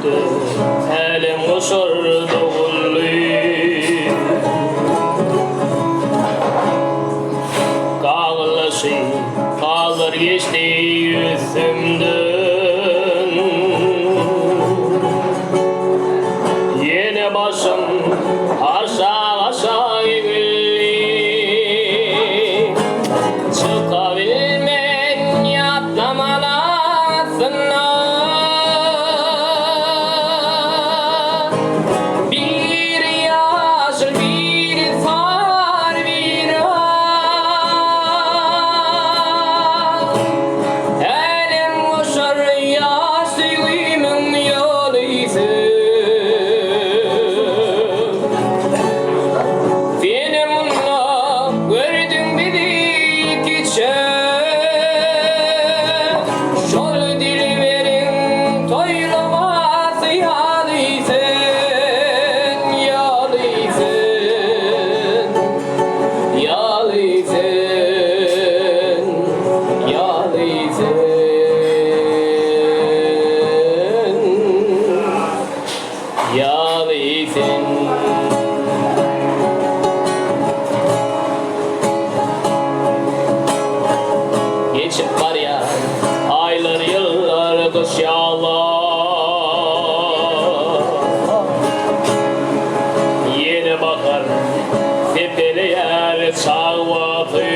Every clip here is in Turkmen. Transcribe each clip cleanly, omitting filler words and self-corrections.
Üstümde älemgoşar doguldy. Gaglaşy galar geçdi üstümden. Ýene başym aşak-aşak egildi. Çykabilmen ýatlamalar astyndan. Biri ýaşyl, biri sary, biri ak. Älemgoşar ýaş söýgimiň ýoly sen. Senem munda gördüň bizi kiçe. Şol dilberiň toýlamasy ýaly sen, ýaly sen, ýaly sen, ýaly sen, ýaly sen. Geçip barýar aýlar, ýyllar, gyş ýazlar. Ýene bahar sepeleýär çag wagty.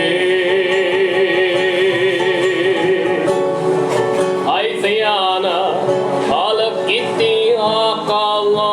Haýsy ýana alyp gitdi ak garlar.